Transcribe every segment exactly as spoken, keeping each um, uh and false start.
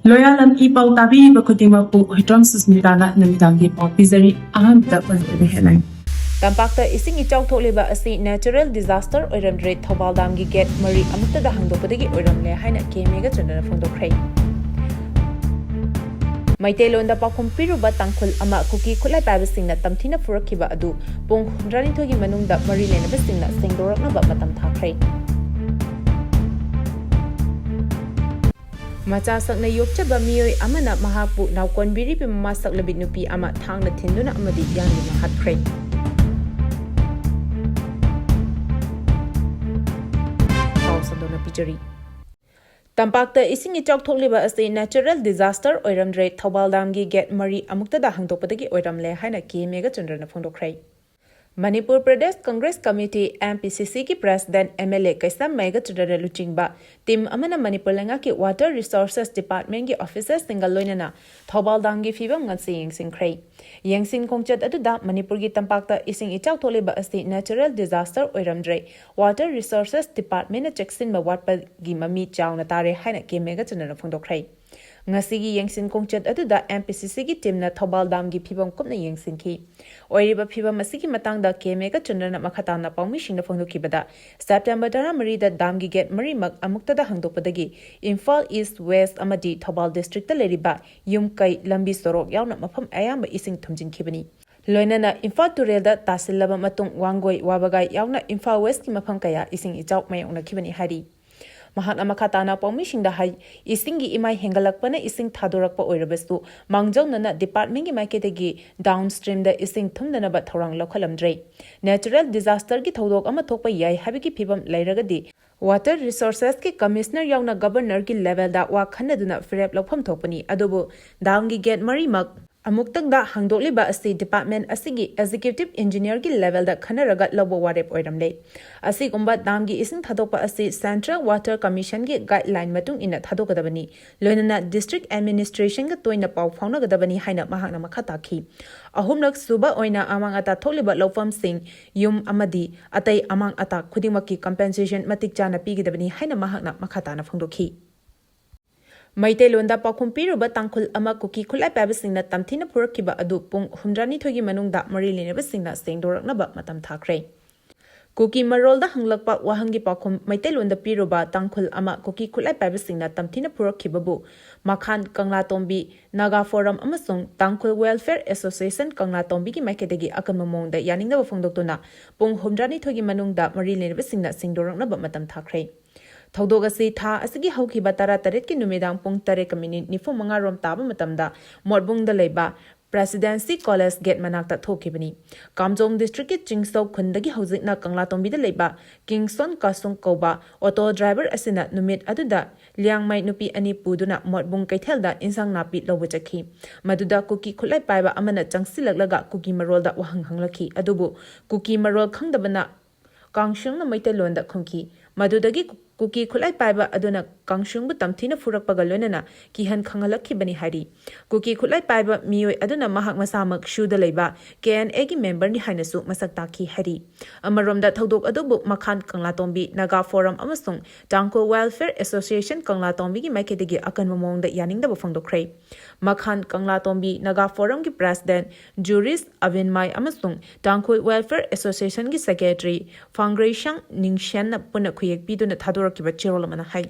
ꯂꯣꯌꯥꯂꯝ E ꯄꯥꯎ ꯇꯥꯕꯤꯔꯤꯕ ꯈꯨꯗꯤꯡꯃꯛꯄꯨ ꯍꯨꯏꯗ꯭ꯔꯣꯝ ꯁꯨꯁꯃꯤꯇꯥꯅ ꯅꯨꯃꯤꯗꯥꯡꯒꯤ ꯄꯥꯎ ꯄꯤꯖꯔꯤ꯫ ꯑꯍꯥꯟꯕꯗ ꯃꯔꯨꯑꯣꯏꯕ headline꯫ ꯇꯝꯄꯥꯛꯇ ꯏꯁꯤꯡ ꯏꯆꯥꯎ ꯊꯣꯛꯂꯤꯕ ꯑꯁꯤ natural disaster ꯑꯣꯏꯔꯝꯗ꯭ꯔꯦ, ꯊꯧꯕꯥꯜ ꯗꯥꯝꯒꯤ ꯒꯦꯠ ꯃꯔꯤ ꯑꯃꯨꯛꯇꯗ ꯍꯥꯡꯗꯣꯛꯄꯗꯒꯤ ꯑꯣꯏꯔꯝꯂꯦ ꯍꯥꯏꯅ ꯀꯦ ꯃꯦꯘꯆꯟꯗ꯭ꯔꯅ ꯐꯣꯡꯗꯣꯛꯈ꯭ꯔꯦ꯫ ꯃꯩꯇꯩꯂꯣꯟꯗ ꯄꯥꯎꯈꯨꯝ ꯄꯤꯔꯨꯕ ꯇꯥꯡꯈꯨꯜ ꯑꯃ ꯀꯨꯀꯤ ꯈꯨꯠꯂꯥꯏ ꯄꯥꯏꯕꯁꯤꯡꯅ ꯇꯝꯊꯤꯅ ꯐꯨꯔꯛꯈꯤꯕ ꯑꯗꯨ ꯄꯨꯡ ꯍꯨꯝꯗ꯭ꯔꯥꯅꯤꯊꯣꯏꯒꯤ ꯃꯅꯨꯡꯗ ꯃꯔꯤ ꯂꯩꯅꯕꯁꯤꯡꯅ ꯁꯦꯡꯗꯣꯔꯛꯅꯕ ꯃꯇꯝ ꯊꯥꯈ꯭ꯔꯦ꯫ ꯃꯆꯥ ꯁꯛꯅ ꯌꯣꯛꯆꯕ ꯃꯤꯑꯣꯏ ꯑꯃꯅ ꯃꯍꯥꯛꯄꯨ ꯅꯥꯎꯀꯣꯟꯕꯤꯔꯤꯕꯤ ꯃꯃꯥ ꯁꯛꯂꯕꯤ ꯅꯨꯄꯤ ꯑꯃ ꯊꯥꯡꯅ ꯊꯤꯟꯗꯨꯅ ꯑꯃꯗꯤ ꯌꯥꯟꯗꯨꯅ ꯍꯥꯠꯈ꯭ꯔꯦ꯫ ꯄꯥꯎ ꯁꯟꯗꯣꯛꯅ ꯄꯤꯖꯔꯤ꯫ ꯇꯝꯄꯥꯛꯇ ꯏꯁꯤꯡ ꯏꯆꯥꯎ ꯊꯣꯛꯂꯤꯕ ꯑꯁꯤ natural disaster ꯑꯣꯏꯔꯝꯗ꯭ꯔꯦ, ꯊꯧꯕꯥꯜ ꯗꯥꯝꯒꯤ ꯒꯦꯠ ꯃꯔꯤ ꯑꯃꯨꯛꯇꯗ ꯍꯥꯡꯗꯣꯛꯄꯗꯒꯤ ꯑꯣꯏꯔꯝꯂꯦ ꯍꯥꯏꯅ ꯀꯦ ꯃꯦꯘꯆꯟꯗ꯭ꯔꯅ ꯐꯣꯡꯗꯣꯛꯈ꯭ꯔꯦ꯫ ꯃꯅꯤꯄꯨꯔ ꯄ꯭ꯔꯗꯦꯁ ꯀꯪꯒ꯭ꯔꯦꯁ ꯀꯃꯤꯇꯤ, MPCC ꯒꯤ president, MLA ꯀꯩꯁꯥꯝ ꯃꯦꯘꯆꯟꯗ꯭ꯔꯅ ꯂꯨꯆꯤꯡꯕ team ꯑꯃꯅ ꯃꯅꯤꯄꯨꯔ ꯂꯩꯉꯥꯛꯀꯤ Water Resources Department ꯒꯤ officer ꯁꯤꯡꯒ ꯂꯣꯏꯅꯅ ꯊꯧꯕꯥꯜ ꯗꯥꯝꯒꯤ ꯐꯤꯕꯝ ꯉꯁꯤ ꯌꯦꯡꯁꯤꯟꯈ꯭ꯔꯦ꯫ ꯌꯦꯡꯁꯤꯟ ꯈꯣꯡꯆꯠ ꯑꯗꯨꯗ ꯃꯅꯤꯄꯨꯔꯒꯤ ꯇꯝꯄꯥꯛꯇ ꯏꯁꯤꯡ ꯏꯆꯥꯎ ꯊꯣꯛꯂꯤꯕ ꯑꯁꯤ natural disaster ꯑꯣꯏꯔꯝꯗ꯭ꯔꯦ, Water Resources Department ꯅ ꯆꯦꯛꯁꯤꯟꯕ ꯋꯥꯠꯄꯒꯤ ꯃꯃꯤ ꯆꯥꯎꯅ ꯇꯥꯔꯦ ꯍꯥꯏꯅ ꯀꯦ ꯃꯦꯘꯆꯟꯗ꯭ꯔꯅ ꯐꯣꯡꯗꯣꯛꯈ꯭ꯔꯦ꯫ ꯉꯁꯤꯒꯤ ꯌꯦꯡꯁꯤꯟ ꯈꯣꯡꯆꯠ ꯑꯗꯨꯗ MPCC ꯒꯤ team ꯅ ꯊꯧꯕꯥꯜ ꯗꯥꯝꯒꯤ ꯐꯤꯕꯝ ꯀꯨꯞꯅ ꯌꯦꯡꯁꯤꯟꯈꯤ꯫ ꯑꯣꯏꯔꯤꯕ ꯐꯤꯕꯝ ꯑꯁꯤꯒꯤ ꯃꯇꯥꯡꯗ ꯀꯦ ꯃꯦꯘꯆꯟꯗ꯭ꯔꯅ ꯃꯈꯥ ꯇꯥꯅ ꯄꯥꯎꯃꯤꯁꯤꯡꯗ ꯐꯣꯡꯗꯣꯛꯈꯤꯕꯗ, September ꯇꯔꯥꯃꯔꯤꯗ ꯗꯥꯝꯒꯤ ꯒꯦꯠ ꯃꯔꯤꯃꯛ ꯑꯃꯨꯛꯇꯗ ꯍꯥꯡꯗꯣꯛꯄꯗꯒꯤ ꯏꯝꯐꯥꯜ East, West ꯑꯃꯗꯤ ꯊꯧꯕꯥꯜ district ꯇ ꯂꯩꯔꯤꯕ ꯌꯨꯝ ꯀꯩ, ꯂꯝꯕꯤ ꯁꯣꯔꯣꯛ ꯌꯥꯎꯅ ꯃꯐꯝ ꯑꯌꯥꯝꯕ ꯏꯁꯤꯡ ꯊꯨꯝꯖꯤꯟꯈꯤꯕꯅꯤ꯫ ꯂꯣꯏꯅꯅ ꯏꯝꯐꯥꯜ ꯇꯨꯔꯦꯜꯗ ꯇꯥꯁꯤꯜꯂꯕ ꯃꯇꯨꯡ ꯋꯥꯡꯒꯣꯏ, ꯋꯥꯕꯒꯥꯏ ꯌꯥꯎꯅ ꯏꯝꯐꯥꯜ West ꯀꯤ ꯃꯐꯝ ꯀꯌꯥ ꯏꯁꯤꯡ ꯏꯆꯥꯎ ꯃꯥꯌꯣꯛꯅꯈꯤꯕꯅꯤ ꯍꯥꯏꯔꯤ꯫ ꯃꯍꯥꯛꯅ ꯃꯈꯥ ꯇꯥꯅ ꯄꯥꯎꯃꯤꯁꯤꯡꯗ ꯍꯥꯏ, ꯏꯁꯤꯡꯒꯤ ꯏꯃꯥꯏ ꯍꯦꯟꯒꯠꯂꯛꯄꯅ ꯏꯁꯤꯡ ꯊꯥꯗꯣꯔꯛꯄ ꯑꯣꯏꯔꯕꯁꯨ, ꯃꯥꯡꯖꯧꯅꯅ department ꯀꯤ ꯃꯥꯏꯀꯩꯗꯒꯤ down stream ꯗ ꯏꯁꯤꯡ ꯊꯨꯝꯗꯅꯕ ꯊꯧꯔꯥꯡ ꯂꯧꯈꯠꯂꯝꯗ꯭ꯔꯦ꯫ Natural disaster ꯒꯤ ꯊꯧꯗꯣꯛ ꯑꯃ ꯊꯣꯛꯄ ꯌꯥꯏ ꯍꯥꯏꯕꯒꯤ ꯐꯤꯕꯝ ꯂꯩꯔꯒꯗꯤ, Water Resources ꯀꯤ Commissioner ꯌꯥꯎꯅ Governor ꯒꯤ level ꯗ ꯋꯥ ꯈꯟꯅꯗꯨꯅ ꯐꯤꯔꯦꯞ ꯂꯧꯐꯝ ꯊꯣꯛꯄꯅꯤ꯫ ꯑꯗꯨꯕꯨ ꯗꯥꯝꯒꯤ ꯒꯦꯠ ꯃꯔꯤꯃꯛ ꯑꯃꯨꯛꯇꯪꯗ ꯍꯥꯡꯗꯣꯛꯂꯤꯕ ꯑꯁꯤ department ꯑꯁꯤꯒꯤ executive engineer ꯒꯤ level ꯗ ꯈꯟꯅꯔꯒ ꯂꯧꯕ ꯋꯥꯔꯦꯞ ꯑꯣꯏꯔꯝꯂꯦ꯫ ꯑꯁꯤꯒꯨꯝꯕ ꯗꯥꯝꯒꯤ ꯏꯁꯤꯡ ꯊꯥꯗꯣꯛꯄ ꯑꯁꯤ Central Water Commission ꯒꯤ guideline ꯃꯇꯨꯡ ꯏꯟꯅ ꯊꯥꯗꯣꯛꯀꯗꯕꯅꯤ, ꯂꯣꯏꯅꯅ district administration ꯒ ꯇꯣꯏꯅ ꯄꯥꯎ ꯐꯥꯎꯅꯒꯗꯕꯅꯤ ꯍꯥꯏꯅ ꯃꯍꯥꯛꯅ ꯃꯈꯥ ꯇꯥꯈꯤ꯫ ꯑꯍꯨꯝꯂꯛ ꯁꯨꯕ ꯑꯣꯏꯅ ꯑꯃꯥꯡ ꯑꯇꯥ ꯊꯣꯛꯂꯤꯕ ꯂꯧꯐꯝꯁꯤꯡ, ꯌꯨꯝ ꯑꯃꯗꯤ ꯑꯇꯩ ꯑꯃꯥꯡ ꯑꯇꯥ ꯈꯨꯗꯤꯡꯃꯛꯀꯤ compensation ꯃꯇꯤꯛ ꯆꯥꯅ ꯄꯤꯒꯗꯕꯅꯤ ꯍꯥꯏꯅ ꯃꯍꯥꯛꯅ ꯃꯈꯥ ꯇꯥꯅ ꯐꯣꯡꯗꯣꯛꯈꯤ꯫ ꯃꯩꯇꯩꯂꯣꯟꯗ ꯄꯥꯎꯈꯨꯝ ꯄꯤꯔꯨꯕ ꯇꯥꯡꯈꯨꯜ ꯑꯃ ꯀꯨꯀꯤ ꯈꯨꯠꯂꯥꯏ ꯄꯥꯏꯕꯁꯤꯡꯅ ꯇꯝꯊꯤꯅ ꯐꯨꯔꯛꯈꯤꯕ ꯑꯗꯨ ꯄꯨꯡ ꯍꯨꯝꯗ꯭ꯔꯥꯅꯤꯊꯣꯏꯒꯤ ꯃꯅꯨꯡꯗ ꯃꯔꯤ ꯂꯩꯅꯕꯁꯤꯡꯅ ꯁꯦꯡꯗꯣꯔꯛꯅꯕ ꯃꯇꯝ ꯊꯥꯈ꯭ꯔꯦ꯫ ꯀꯨꯀꯤ ꯃꯔꯣꯜꯗ ꯍꯪꯂꯛꯄ ꯋꯥꯍꯪꯒꯤ ꯄꯥꯎꯈꯨꯝ ꯃꯩꯇꯩꯂꯣꯟꯗ ꯄꯤꯔꯨꯕ ꯇꯥꯡꯈꯨꯜ ꯑꯃ ꯀꯨꯀꯤ ꯈꯨꯠꯂꯥꯏ ꯄꯥꯏꯕꯁꯤꯡꯅ ꯇꯝꯊꯤꯅ ꯐꯨꯔꯛꯈꯤꯕꯕꯨ ꯃꯈꯥꯟ ꯀꯪꯂꯥꯇꯣꯝꯕꯤ, ꯅꯥꯒꯥ ꯐꯣꯔꯝ ꯑꯃꯁꯨꯡ ꯇꯥꯡꯈꯨꯜ ꯋꯦꯜꯐꯦꯌꯔ ꯑꯦꯁꯣꯁꯤꯌꯦꯁꯟ ꯀꯪꯂꯥꯇꯣꯝꯕꯤꯒꯤ ꯃꯥꯏꯀꯩꯗꯒꯤ ꯑꯀꯟꯕ ꯃꯑꯣꯡꯗ ꯌꯥꯅꯤꯡꯗꯕ ꯐꯣꯡꯗꯣꯛꯇꯨꯅ ꯄꯨꯡ ꯍꯨꯝꯗ꯭ꯔꯥꯅꯤꯊꯣꯏꯒꯤ ꯃꯅꯨꯡꯗ ꯃꯔꯤ ꯂꯩꯅꯕꯁꯤꯡꯅ ꯁꯦꯡꯗꯣꯔꯛꯅꯕ ꯃꯇꯝ ꯊꯥꯈ꯭ꯔꯦ꯫ ꯊꯧꯗꯣꯛ ꯑꯁꯤ ꯊꯥ ꯑꯁꯤꯒꯤ ꯍꯧꯈꯤꯕ ꯇꯔꯥꯇꯔꯦꯠꯀꯤ ꯅꯨꯃꯤꯗꯥꯡ ꯄꯨꯡ ꯇꯔꯦꯠꯀ ꯃꯤꯅꯤꯠ ꯅꯤꯐꯨ ꯃꯉꯥ ꯔꯣꯝ ꯇꯥꯕ ꯃꯇꯝꯗ ꯃꯣꯠꯕꯨꯡꯗ ꯂꯩꯕ ꯄ꯭ꯔꯦꯁꯤꯗꯦꯟꯁꯤ ꯀꯣꯂꯦꯖ ꯒꯦꯠ ꯃꯅꯥꯛꯇ ꯊꯣꯛꯈꯤꯕꯅꯤ꯫ ꯀꯥꯝꯖꯣꯡ ꯗꯤꯁꯇ꯭ꯔꯤꯛꯀꯤ ꯆꯤꯡꯁꯧ ꯈꯨꯟꯗꯒꯤ ꯍꯧꯖꯤꯛꯅ ꯀꯪꯂꯥꯇꯣꯝꯕꯤꯗ ꯂꯩꯕ ꯀꯤꯡꯁꯣꯟ ꯀꯥꯁꯨꯡ ꯀꯧꯕ ꯑꯣꯇꯣ ꯗ꯭ꯔꯥꯏꯚꯔ ꯑꯁꯤꯅ ꯅꯨꯃꯤꯠ ꯑꯗꯨꯗ ꯂꯤꯌꯥꯡꯃꯩ ꯅꯨꯄꯤ ꯑꯅꯤ ꯄꯨꯗꯨꯅ ꯃꯣꯠꯕꯨꯡ ꯀꯩꯊꯦꯜꯗ ꯏꯟꯁꯥꯡ ꯅꯥꯄꯤ ꯂꯧꯕ ꯆꯠꯈꯤ꯫ ꯃꯗꯨꯗ ꯀꯨꯀꯤ ꯈꯨꯠꯂꯥꯏ ꯄꯥꯏꯕ ꯑꯃꯅ ꯆꯪꯁꯤꯜꯂꯛꯂꯒ ꯀꯨꯀꯤ ꯃꯔꯣꯜꯗ ꯋꯥꯍꯪ ꯍꯪꯂꯛꯈꯤ꯫ ꯑꯗꯨꯕꯨ ꯀꯨꯀꯤ ꯃꯔꯣꯜ ꯈꯪꯗꯕꯅ ꯀꯥꯡꯁꯨꯡꯅ ꯃꯩꯇꯩꯂꯣꯟꯗ ꯈꯨꯝꯈꯤ꯫ ꯃꯗꯨꯗꯒꯤ ꯀꯨꯀꯤ ꯈꯨꯠꯂꯥꯏ ꯄꯥꯏꯕ ꯑꯗꯨꯅ ꯀꯥꯡꯁꯨꯡꯕꯨ ꯇꯝꯊꯤꯅ ꯐꯨꯔꯛꯄꯒ ꯂꯣꯏꯅꯅ ꯀꯤꯍꯟ ꯈꯪꯍꯜꯂꯛꯈꯤꯕꯅꯤ ꯍꯥꯏꯔꯤ꯫ ꯀꯨꯀꯤ ꯈꯨꯠꯂꯥꯏ ꯄꯥꯏꯕ ꯃꯤꯑꯣꯏ ꯑꯗꯨꯅ ꯃꯍꯥꯛ ꯃꯁꯥꯃꯛ ꯁꯨꯗ ꯂꯩꯕ ꯀꯦ ꯑꯦꯟ ꯑꯦꯒꯤ ꯃꯦꯝꯕꯔꯅꯤ ꯍꯥꯏꯅꯁꯨ ꯃꯁꯛ ꯇꯥꯛꯈꯤ ꯍꯥꯏꯔꯤ꯫ ꯑꯃꯔꯣꯝꯗ ꯊꯧꯗꯣꯛ ꯑꯗꯨꯕꯨ ꯃꯈꯥꯟ ꯀꯪꯂꯥꯇꯣꯝꯕꯤ, ꯅꯥꯒꯥ ꯐꯣꯔꯝ ꯑꯃꯁꯨꯡ ꯇꯥꯡꯈꯨꯜ ꯋꯦꯜꯐꯦꯌꯔ ꯑꯦꯁꯣꯁꯤꯌꯦꯁꯟ ꯀꯪꯂꯥꯇꯣꯝꯕꯤꯒꯤ ꯃꯥꯏꯀꯩꯗꯒꯤ ꯑꯀꯟꯕ ꯃꯑꯣꯡꯗ ꯌꯥꯅꯤꯡꯗꯕ ꯐꯣꯡꯗꯣꯛꯈ꯭ꯔꯦ꯫ ꯃꯈꯥꯟ ꯀꯪꯂꯥꯇꯣꯝꯕꯤ, ꯅꯥꯒꯥ ꯐꯣꯔꯝꯒꯤ ꯄ꯭ꯔꯦꯁꯤꯗꯦꯟꯠ ꯖꯨꯔꯤꯁ ꯑꯕꯤꯟꯃꯥꯏ ꯑꯃꯁꯨꯡ ꯇꯥꯡꯈꯨꯜ ꯋꯦꯜꯐꯦꯌꯔ ꯑꯦꯁꯣꯁꯤꯌꯦꯁꯟꯒꯤ ꯁꯦꯀ꯭ꯔꯦꯇꯔꯤ ꯐꯥꯡꯒ꯭ꯔꯩꯁꯥꯡ ꯅꯤꯡꯁꯦꯟꯅ ꯄꯨꯟꯅ ꯈꯨꯌꯦꯛ ꯄꯤꯗꯨꯅ ꯊꯥꯗꯣꯔꯛꯈꯤꯕ ꯆꯦꯔꯣꯜ ꯑꯃꯅ ꯍꯥꯏ,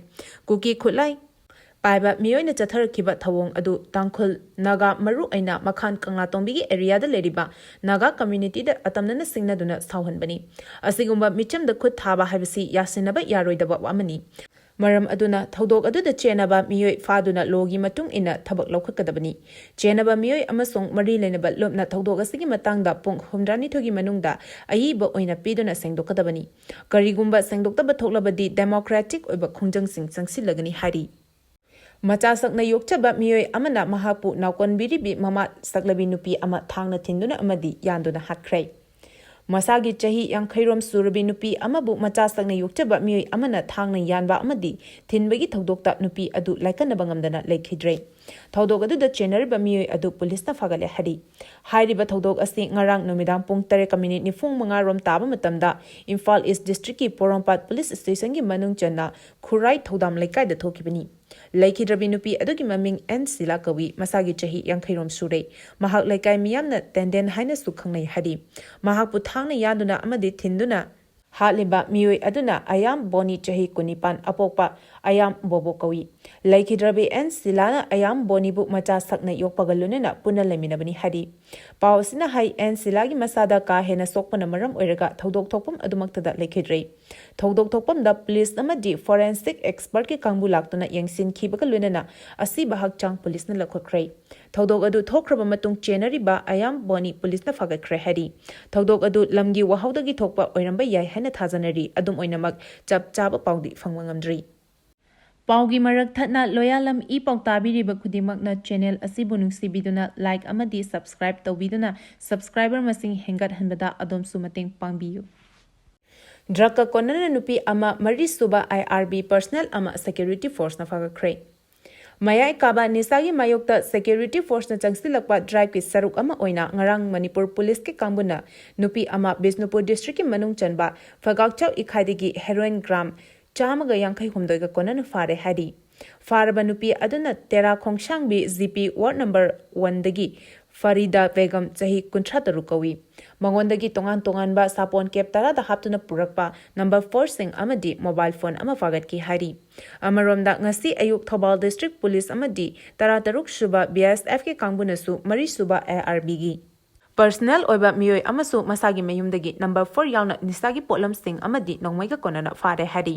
ꯀꯨꯀꯤ ꯈꯨꯠꯂꯥꯏ ꯄꯥꯏꯕ ꯃꯤꯑꯣꯏꯅ ꯆꯠꯊꯔꯛꯈꯤꯕ ꯊꯧꯑꯣꯡ ꯑꯗꯨ ꯇꯥꯡꯈꯨꯜ, ꯅꯥꯒꯥ, ꯃꯔꯨ ꯑꯣꯏꯅ ꯃꯈꯥꯟ ꯀꯪꯂꯥꯇꯣꯝꯕꯤꯒꯤ ꯑꯦꯔꯤꯌꯥꯗ ꯂꯩꯔꯤꯕ ꯅꯥꯒꯥ ꯀꯝꯃ꯭ꯌꯨꯅꯤꯇꯤꯗ ꯑꯇꯝꯅꯅ ꯁꯤꯡꯅꯗꯨꯅ ꯁꯥꯎꯍꯟꯕꯅꯤ꯫ ꯑꯁꯤꯒꯨꯝꯕ ꯃꯤꯆꯝꯗ ꯈꯨꯠ ꯊꯥꯕ ꯍꯥꯏꯕꯁꯤ ꯌꯥꯁꯤꯟꯅꯕ ꯌꯥꯔꯣꯏꯗꯕ ꯑꯃꯅꯤ꯫ ꯃꯔꯝ ꯑꯗꯨꯅ ꯊꯧꯗꯣꯛ ꯑꯗꯨꯗ ꯆꯦꯟꯅꯕ ꯃꯤꯑꯣꯏ ꯐꯥꯗꯨꯅ ꯂꯣꯒꯤ ꯃꯇꯨꯡ ꯏꯟꯅ ꯊꯕꯛ ꯂꯧꯈꯠꯀꯗꯕꯅꯤ꯫ ꯆꯦꯟꯅꯕ ꯃꯤꯑꯣꯏ ꯑꯃꯁꯨꯡ ꯃꯔꯤ ꯂꯩꯅꯕ ꯂꯨꯞꯅ ꯊꯧꯗꯣꯛ ꯑꯁꯤꯒꯤ ꯃꯇꯥꯡꯗ ꯄꯨꯡ ꯍꯨꯝꯗ꯭ꯔꯥꯅꯤꯊꯣꯏꯒꯤ ꯃꯅꯨꯡꯗ ꯑꯏꯕ ꯑꯣꯏꯅ ꯄꯤꯗꯨꯅ ꯁꯦꯡꯗꯣꯛꯀꯗꯕꯅꯤ꯫ ꯀꯔꯤꯒꯨꯝꯕ ꯁꯦꯡꯗꯣꯛꯇꯕ ꯊꯣꯛꯂꯕꯗꯤ ꯗꯦꯃꯣꯀ꯭ꯔꯦꯇꯤꯛ ꯑꯣꯏꯕ ꯈꯣꯡꯖꯪꯁꯤꯡ ꯆꯪꯁꯤꯜꯂꯒꯅꯤ ꯍꯥꯏꯔꯤ꯫ ꯃꯆꯥ ꯁꯛꯅ ꯌꯣꯛꯆꯕ ꯃꯤꯑꯣꯏ ꯑꯃꯅ ꯃꯍꯥꯛꯄꯨ ꯅꯥꯎꯀꯣꯟꯕꯤꯔꯤꯕꯤ ꯃꯃꯥ ꯁꯛꯂꯕꯤ ꯅꯨꯄꯤ ꯑꯃ ꯊꯥꯡꯅ ꯊꯤꯟꯗꯨꯅ ꯑꯃꯗꯤ ꯌꯥꯟꯗꯨꯅ ꯍꯥꯠꯈ꯭ꯔꯦ꯫ ꯃꯁꯥꯒꯤ ꯆꯍꯤ ꯌꯥꯡꯈꯩꯔꯣꯝ ꯁꯨꯔꯕꯤ ꯅꯨꯄꯤ ꯑꯃꯕꯨ ꯃꯆꯥ ꯁꯛꯅ ꯌꯣꯛꯆꯕ ꯃꯤꯑꯣꯏ ꯑꯃꯅ ꯊꯥꯡꯅ ꯌꯥꯟꯕ ꯑꯃꯗꯤ ꯊꯤꯟꯕꯒꯤ ꯊꯧꯗꯣꯛꯇ ꯅꯨꯄꯤ ꯑꯗꯨ ꯂꯥꯏꯀꯠꯅꯕ ꯉꯝꯗꯅ ꯂꯩꯈꯤꯗ꯭ꯔꯦ꯫ ꯊꯧꯗꯣꯛ ꯑꯗꯨꯗ ꯆꯦꯟꯅꯔꯤꯕ ꯃꯤꯑꯣꯏ ꯑꯗꯨ ꯄꯨꯂꯤꯁꯅ ꯐꯥꯒꯠꯂꯦ ꯍꯥꯏꯔꯤ꯫ ꯍꯥꯏꯔꯤꯕ ꯊꯧꯗꯣꯛ ꯑꯁꯤ ꯉꯔꯥꯡ ꯅꯨꯃꯤꯗꯥꯡ ꯄꯨꯡ ꯇꯔꯦꯠꯀ ꯃꯤꯅꯤꯠ ꯅꯤꯐꯨ ꯃꯉꯥ ꯔꯣꯝ ꯇꯥꯕ ꯃꯇꯝꯗ ꯏꯝꯐꯥꯜ ꯏꯁ ꯗꯤꯁꯇ꯭ꯔꯤꯛꯀꯤ ꯄꯣꯔꯣꯝꯄꯥꯠ ꯄꯨꯂꯤꯁ ꯁ꯭ꯇꯦꯁꯟꯒꯤ ꯃꯅꯨꯡ ꯆꯟꯅ ꯈꯨꯔꯥꯏ ꯊꯧꯗꯥꯝ ꯂꯩꯀꯥꯏꯗ ꯊꯣꯛꯈꯤꯕꯅꯤ꯫ ꯂꯩꯈꯤꯗ꯭ꯔꯕꯤ ꯅꯨꯄꯤ ꯑꯗꯨꯒꯤ ꯃꯃꯤꯡ ꯑꯦꯟ ꯁꯤꯂꯥ ꯀꯧꯏ꯫ ꯃꯁꯥꯒꯤ ꯆꯍꯤ ꯌꯥꯡꯈꯩ ꯔꯣꯝ ꯁꯨꯔꯦ꯫ ꯃꯍꯥꯛ ꯂꯩꯀꯥꯏ ꯃꯤꯌꯥꯝꯅ ꯇꯦꯟꯗꯦꯟ ꯍꯥꯏꯅꯁꯨ ꯈꯪꯅꯩ ꯍꯥꯏꯔꯤ꯫ ꯃꯍꯥꯛꯄꯨ ꯊꯥꯡꯅ ꯌꯥꯟꯗꯨꯅ ꯑꯃꯗꯤ ꯊꯤꯟꯗꯨꯅ ꯍꯥꯠꯂꯤꯕ ꯃꯤꯑꯣꯏ ꯑꯗꯨꯅ ꯑꯌꯥꯝ ꯕꯣꯅꯤ, ꯆꯍꯤ ꯀꯨꯟꯅꯤꯄꯥꯟ, ꯑꯄꯣꯛꯄ ꯑꯌꯥꯝ ꯕꯣꯕꯣ ꯀꯧꯏ꯫ ꯂꯩꯈꯤꯗ꯭ꯔꯕꯤ ꯑꯦꯟ ꯁꯤꯂꯥꯅ ꯑꯌꯥꯝ ꯕꯣꯅꯤꯕꯨ ꯃꯆꯥ ꯁꯛꯅ ꯌꯣꯛꯄꯒ ꯂꯣꯏꯅꯅ ꯄꯨꯟꯅ ꯂꯩꯃꯤꯟꯅꯕꯅꯤ ꯍꯥꯏꯔꯤ꯫ ꯄꯥꯎ ꯑꯁꯤꯅ ꯍꯥꯏ, ꯑꯦꯟ ꯁꯤꯂꯥꯒꯤ ꯃꯁꯥꯗ ꯀꯥ ꯍꯦꯟꯅ ꯁꯣꯛꯄꯅ ꯃꯔꯝ ꯑꯣꯏꯔꯒ ꯊꯧꯗꯣꯛ ꯊꯣꯛꯐꯝ ꯑꯗꯨꯃꯛꯇꯗ ꯂꯩꯈꯤꯗ꯭ꯔꯦ꯫ ꯊꯧꯗꯣꯛ ꯊꯣꯛꯐꯝꯗ ꯄꯨꯂꯤꯁ ꯑꯃꯗꯤ ꯐꯣꯔꯦꯟꯁꯤꯛ ꯑꯦꯛꯁꯄꯔꯠꯀꯤ ꯀꯥꯡꯕꯨ ꯂꯥꯛꯇꯨꯅ ꯌꯦꯡꯁꯤꯟꯈꯤꯕꯒ ꯂꯣꯏꯅꯅ ꯑꯁꯤꯕ ꯍꯛꯆꯥꯡ ꯄꯨꯂꯤꯁꯅ ꯂꯧꯈꯠꯈ꯭ꯔꯦ꯫ ꯊꯧꯗꯣꯛ ꯑꯗꯨ ꯊꯣꯛꯈ꯭ꯔꯕ ꯃꯇꯨꯡ ꯆꯦꯟꯅꯔꯤꯕ ꯑꯌꯥꯝ ꯕꯣꯅꯤ ꯄꯨꯂꯤꯁꯅ ꯐꯥꯒꯠꯈ꯭ꯔꯦ ꯍꯥꯏꯔꯤ꯫ ꯊꯧꯗꯣꯛ ꯑꯗꯨ ꯂꯝꯒꯤ ꯋꯥꯍꯧꯗꯒꯤ ꯊꯣꯛꯄ ꯑꯣꯏꯔꯝꯕ ꯌꯥꯏ ꯍꯥꯏꯅ ꯊꯥꯖꯅꯔꯤ꯫ ꯑꯗꯨꯝ ꯑꯣꯏꯅꯃꯛ, ꯆꯞ ꯆꯥꯕ ꯄꯥꯎꯗꯤ ꯐꯪꯕ ꯉꯝꯗ꯭ꯔꯤ꯫ ꯄꯥꯎꯒꯤ ꯃꯔꯛ ꯊꯠꯅ ꯂꯣꯌꯥꯂꯝ ꯏ ꯄꯥꯎ ꯇꯥꯕꯤꯔꯤꯕ ꯈꯨꯗꯤꯡꯃꯛꯅ ꯆꯦꯅꯦꯜ ꯑꯁꯤꯕꯨ ꯅꯨꯡꯁꯤꯕꯤꯗꯨꯅ ꯂꯥꯏꯛ ꯑꯃꯗꯤ ꯁꯕꯁꯀ꯭ꯔꯥꯏꯕ ꯇꯧꯕꯤꯗꯨꯅ ꯁꯕꯁꯀ꯭ꯔꯥꯏꯕꯔ ꯃꯁꯤꯡ ꯍꯦꯟꯒꯠꯍꯟꯕꯗ ꯑꯗꯣꯝꯁꯨ ꯃꯇꯦꯡ ꯄꯥꯡꯕꯤꯌꯨ꯫ ꯗ꯭ꯔꯒꯀ ꯀꯣꯟꯅꯅ ꯅꯨꯄꯤ ꯑꯃ, ꯃꯔꯤꯁꯨꯕ ꯑꯥꯏ ꯑꯥꯔ ꯕꯤ ꯄꯔꯁꯅꯦꯜ ꯑꯃ ꯁꯦꯀ꯭ꯌꯨꯔꯤꯇꯤ ꯐꯣꯔꯁꯅ ꯐꯥꯒꯠꯈ꯭ꯔꯦ꯫ ꯃꯌꯥꯏ ꯀꯥꯕ ꯅꯤꯁꯥꯒꯤ ꯃꯥꯌꯣꯛꯇ ꯁꯦꯀ꯭ꯌꯨꯔꯤꯇꯤ ꯐꯣꯔꯁꯅ ꯆꯪꯁꯤꯜꯂꯛꯄ ꯗ꯭ꯔꯥꯏꯚꯀꯤ ꯁꯔꯨꯛ ꯑꯃ ꯑꯣꯏꯅ ꯉꯔꯥꯡ ꯃꯅꯤꯄꯨꯔ ꯄꯨꯂꯤꯁꯀꯤ ꯀꯥꯡꯕꯨꯅ ꯅꯨꯄꯤ ꯑꯃ ꯕꯤꯁꯅꯨꯄꯨꯔ ꯗꯤꯁꯇ꯭ꯔꯤꯛꯀꯤ ꯃꯅꯨꯡ ꯆꯟꯕ ꯐꯒꯥꯛꯆꯧ ꯏꯈꯥꯏꯗꯒꯤ ꯍꯦꯔꯣꯏꯟ ꯒ꯭ꯔꯥꯝ ꯆꯥꯝꯃꯒ ꯌꯥꯡꯈꯩ ꯍꯨꯝꯗꯣꯏꯒ ꯀꯣꯟꯅꯅ ꯐꯥꯔꯦ ꯍꯥꯏꯔꯤ꯫ ꯐꯥꯔꯕ ꯅꯨꯄꯤ ꯑꯗꯨꯅ ꯇꯦꯔꯥ ꯈꯣꯡꯁꯥꯡꯕꯤ ꯖꯤ ꯄꯤ ꯋꯥꯔꯗ ꯅꯝꯕꯔ ꯋꯥꯟꯗꯒꯤ ꯐꯔꯤꯗꯥ ꯕꯦꯒꯝ, ꯆꯍꯤ ꯀꯨꯟꯊ꯭ꯔꯥ ꯇꯔꯨꯛ ꯀꯧꯏ꯫ ꯃꯉꯣꯟꯗꯒꯤ ꯇꯣꯉꯥꯟ ꯇꯣꯉꯥꯟꯕ ꯁꯥꯄꯣꯟ ꯀꯦꯞ ꯇꯔꯥꯗ ꯍꯥꯞꯇꯨꯅ ꯄꯨꯔꯛꯄ ꯅꯝꯕꯔ ꯐꯣꯔꯁꯤꯡ ꯑꯃꯗꯤ ꯃꯣꯕꯥꯏꯜ ꯐꯣꯟ ꯑꯃ ꯐꯥꯒꯠꯈꯤ ꯍꯥꯏꯔꯤ꯫ ꯑꯃꯔꯣꯝꯗ, ꯉꯁꯤ ꯑꯌꯨꯛ ꯊꯧꯕꯥꯜ ꯗꯤꯁꯇ꯭ꯔꯤꯛ ꯄꯨꯂꯤꯁ ꯑꯃꯗꯤ ꯇꯔꯥꯇꯔꯨꯛ ꯁꯨꯕ ꯕꯤ ꯑꯦꯁ ꯑꯦꯐꯀꯤ ꯀꯥꯡꯕꯨꯅꯁꯨ ꯃꯔꯤꯁꯨꯕ ꯑꯥꯏ ꯑꯥꯔ ꯕꯤꯒꯤ ꯄꯔꯁꯅꯦꯜ ꯑꯣꯏꯕ ꯃꯤꯑꯣꯏ ꯑꯃꯁꯨ ꯃꯁꯥꯒꯤ ꯃꯌꯨꯝꯗꯒꯤ ꯅꯝꯕꯔ ꯐꯣꯔ ꯌꯥꯎꯅ ꯅꯤꯁꯥꯒꯤ ꯄꯣꯠꯂꯝꯁꯤꯡ ꯑꯃꯗꯤ ꯅꯣꯡꯃꯩꯒ ꯀꯣꯟꯅꯅ ꯐꯥꯔꯦ ꯍꯥꯏꯔꯤ꯫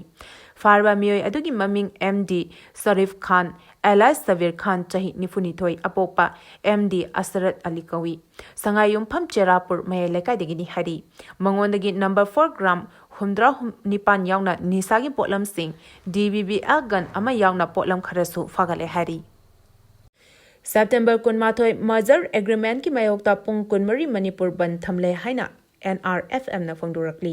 ꯐꯥꯔꯕ ꯃꯤꯑꯣꯏ ꯑꯗꯨꯒꯤ ꯃꯃꯤꯡ ꯑꯦꯝ ꯗꯤ ꯁꯔꯤꯐ ꯈꯥꯟ, ꯑꯦꯂꯥꯏꯁ ꯁꯕꯤꯔ ꯈꯥꯟ, ꯆꯍꯤ ꯅꯤꯐꯨꯅꯤꯊꯣꯏ, ꯑꯄꯣꯛꯄ ꯑꯦꯝ ꯗꯤ ꯑꯁꯔꯠ ꯑꯂꯤ ꯀꯧꯏ꯫ ꯁꯉꯥꯏꯌꯨꯝꯐꯝ ꯆꯦꯔꯥꯄꯨꯔ ꯃꯌꯥꯏ ꯂꯩꯀꯥꯏꯗꯒꯤꯅꯤ ꯍꯥꯏꯔꯤ꯫ ꯃꯉꯣꯟꯗꯒꯤ ꯅꯝꯕꯔ ꯐꯣꯔ ꯒ꯭ꯔꯥꯝ ꯍꯨꯝꯗ꯭ꯔꯥ ꯅꯤꯄꯥꯟ ꯌꯥꯎꯅ ꯅꯤꯁꯥꯒꯤ ꯄꯣꯠꯂꯝꯁꯤꯡ, D B B L gun ꯑꯃ ꯌꯥꯎꯅ ꯄꯣꯠꯂꯝ ꯈꯔꯁꯨ ꯐꯥꯒꯠꯂꯦ ꯍꯥꯏꯔꯤ꯫ ꯁꯦꯞꯇꯦꯝꯕꯔ ꯀꯨꯟꯃꯥꯊꯣꯏ ꯃꯔꯖꯔ ꯑꯦꯒ꯭ꯔꯤꯃꯦꯟꯠꯀꯤ ꯃꯥꯌꯣꯛꯇ ꯄꯨꯡ ꯀꯨꯟꯃꯔꯤ ꯃꯅꯤꯄꯨꯔ ꯕꯟꯗ ꯊꯝꯂꯦ ꯍꯥꯏꯅ ꯑꯦꯟ ꯑꯥꯔ ꯑꯦꯐ ꯑꯦꯝꯅ ꯐꯣꯡꯗꯣꯔꯛꯂꯤ꯫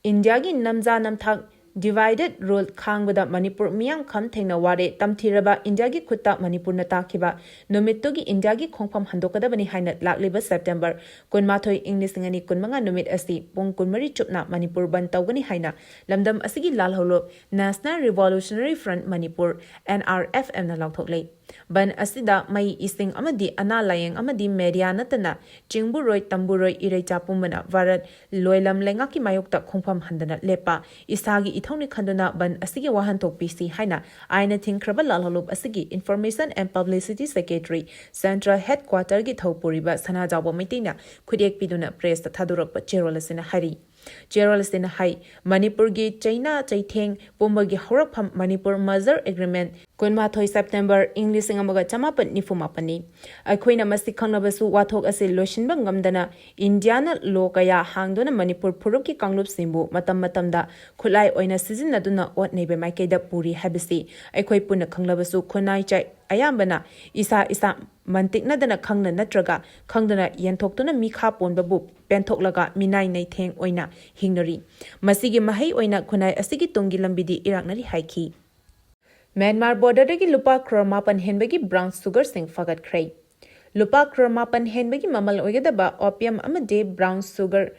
ꯏꯟꯗꯤꯌꯥꯒꯤ ꯅꯝꯖꯥ ꯅꯝꯊꯥꯛ Divided rule ꯈꯥꯡꯕꯗ ꯃꯅꯤꯄꯨꯔ ꯃꯤꯌꯥꯝ ꯈꯝ ꯊꯦꯡꯅ ꯋꯥꯔꯦ꯫ ꯇꯝꯊꯤꯔꯕ ꯏꯟꯗꯤꯌꯥꯒꯤ ꯈꯨꯠꯇ ꯃꯅꯤꯄꯨꯔꯅ ꯇꯥꯈꯤꯕ ꯅꯨꯃꯤꯠꯇꯨꯒꯤ ꯏꯟꯗꯤꯌꯥꯒꯤ ꯈꯣꯡꯐꯝ ꯍꯟꯗꯣꯛꯀꯗꯕꯅꯤ ꯍꯥꯏꯅ ꯂꯥꯛꯂꯤꯕ ꯁꯦꯞꯇꯦꯝꯕꯔ ꯀꯨꯟꯃꯥꯊꯣꯏ, ꯏꯪ ꯂꯤꯁꯤꯡ ꯑꯅꯤ ꯀꯨꯟꯃꯉꯥ ꯅꯨꯃꯤꯠ ꯑꯁꯤ ꯄꯨꯡ ꯀꯨꯟꯃꯔꯤ ꯆꯨꯞꯅ ꯃꯅꯤꯄꯨꯔ ꯕꯟ ꯇꯧꯒꯅꯤ ꯍꯥꯏꯅ ꯂꯝꯗꯝ ꯑꯁꯤꯒꯤ ꯂꯥꯜꯍꯧꯂꯨꯞ National Revolutionary Front Manipur, N R F M ꯅ ꯂꯥꯎꯊꯣꯛꯂꯦ꯫ ꯕꯟ ꯑꯁꯤꯗ ꯃꯩ, ꯏꯁꯤꯡ ꯑꯃꯗꯤ ꯑꯅꯥ ꯂꯥꯌꯦꯡ ꯑꯃꯗꯤ ꯃꯦꯗꯤꯌꯥ ꯅꯠꯇꯅ ꯆꯤꯡꯕꯨꯔꯣꯏ, ꯇꯝꯕꯨꯔꯣꯏ, ꯏꯔꯩꯆꯥ ꯄꯨꯝꯕꯅ ꯚꯥꯔꯠ ꯂꯣꯏꯂꯝ ꯂꯩꯉꯥꯛꯀꯤ ꯃꯥꯌꯣꯛꯇ ꯈꯣꯡꯐꯝ ꯍꯟꯗꯅ ꯂꯦꯞꯄ, ꯏꯁꯥꯒꯤ ꯏꯊꯧꯅꯤ ꯈꯟꯗꯨꯅ ꯕꯟ ꯑꯁꯤꯒꯤ ꯋꯥꯍꯟꯊꯣꯛ ꯄꯤꯁꯤ ꯍꯥꯏꯅ ꯑꯥꯏꯟꯅ ꯊꯤꯡꯈ꯭ꯔꯕ ꯂꯥꯜꯍꯧꯂꯨꯞ ꯑꯁꯤꯒꯤ Information and Publicity Secretary, Central Headquarter ꯒꯤ ꯊꯧꯄꯨꯔꯤꯕ ꯁꯅꯥꯖꯥꯎꯕ ꯃꯩꯇꯩꯅ ꯈꯨꯠꯌꯦꯛ ꯄꯤꯗꯨꯅ press ꯇ ꯊꯥꯗꯣꯔꯛꯄ ꯆꯦꯔꯣꯜ ꯑꯁꯤꯅ ꯍꯥꯏꯔꯤ꯫ ꯆꯦꯔꯣꯜ ꯑꯁꯤꯅ ꯍꯥꯏ, ꯃꯅꯤꯄꯨꯔꯒꯤ ꯆꯩꯅꯥ ꯆꯩꯊꯦꯡ ꯄꯨꯝꯕꯒꯤ ꯍꯧꯔꯛꯐꯝ ꯃꯅꯤꯄꯨꯔ Merger Agreement ꯀꯨꯟꯃꯥꯊꯣꯏ ꯁꯦꯞꯇꯦꯝꯕꯔ ꯏꯪ ꯂꯤꯁꯤꯡ ꯑꯃꯒ ꯆꯃꯥꯄꯟ ꯅꯤꯐꯨ ꯃꯥꯄꯟꯅꯤ꯫ ꯑꯩꯈꯣꯏꯅ ꯃꯁꯤ ꯈꯪꯂꯕꯁꯨ ꯋꯥꯊꯣꯛ ꯑꯁꯤ ꯂꯣꯏꯁꯤꯟꯕ ꯉꯝꯗꯅ ꯏꯟꯗꯤꯌꯥꯅ ꯂꯣ ꯀꯌꯥ ꯍꯥꯡꯗꯨꯅ ꯃꯅꯤꯄꯨꯔ ꯐꯨꯔꯨꯞꯀꯤ ꯀꯥꯡꯂꯨꯞꯁꯤꯡꯕꯨ ꯃꯇꯝ ꯃꯇꯝꯗ ꯈꯨꯠꯂꯥꯏ ꯑꯣꯏꯅ ꯁꯤꯖꯤꯟꯅꯗꯨꯅ ꯑꯣꯠ ꯅꯩꯕ ꯃꯥꯏꯀꯩꯗ ꯄꯨꯔꯤ ꯍꯥꯏꯕꯁꯤ ꯑꯩꯈꯣꯏ ꯄꯨꯟꯅ ꯈꯪꯂꯕꯁꯨ ꯈꯨꯟꯅꯥꯏ ꯆꯥꯏ ꯑꯌꯥꯝꯕꯅ ꯏꯁꯥ ꯏꯁꯥ ꯃꯟꯇꯤꯛꯅꯗꯅ ꯈꯪꯅ ꯅꯠꯇ꯭ꯔꯒ ꯈꯪꯗꯅ ꯌꯦꯟꯊꯣꯛꯇꯨꯅ ꯃꯤꯈꯥ ꯄꯣꯟꯕꯕꯨ ꯄꯦꯟꯊꯣꯛꯂꯒ ꯃꯤꯅꯥꯏ ꯅꯩꯊꯦꯡ ꯑꯣꯏꯅ ꯍꯤꯡꯅꯔꯤ꯫ ꯃꯁꯤꯒꯤ ꯃꯍꯩ ꯑꯣꯏꯅ ꯈꯨꯟꯅꯥꯏ ꯑꯁꯤꯒꯤ ꯇꯨꯡꯒꯤ ꯂꯝꯕꯤꯗꯤ ꯏꯔꯥꯛꯅꯔꯤ ꯍꯥꯏꯈꯤ꯫ ꯃ꯭ꯌꯥꯟꯃꯥꯔ border ꯗꯒꯤ ꯂꯨꯄꯥ ꯀ꯭ꯔꯣꯔ ꯃꯥꯄꯟ ꯍꯦꯟꯕꯒꯤ brown sugar ꯁꯤꯡ ꯐꯥꯒꯠꯈ꯭ꯔꯦ꯫ ꯂꯨꯄꯥ ꯀ꯭ꯔꯣꯔ ꯃꯥꯄꯟ ꯍꯦꯟꯕꯒꯤ ꯃꯃꯜ ꯑꯣꯏꯒꯗꯕ opium ꯑꯃꯗꯤ brown sugar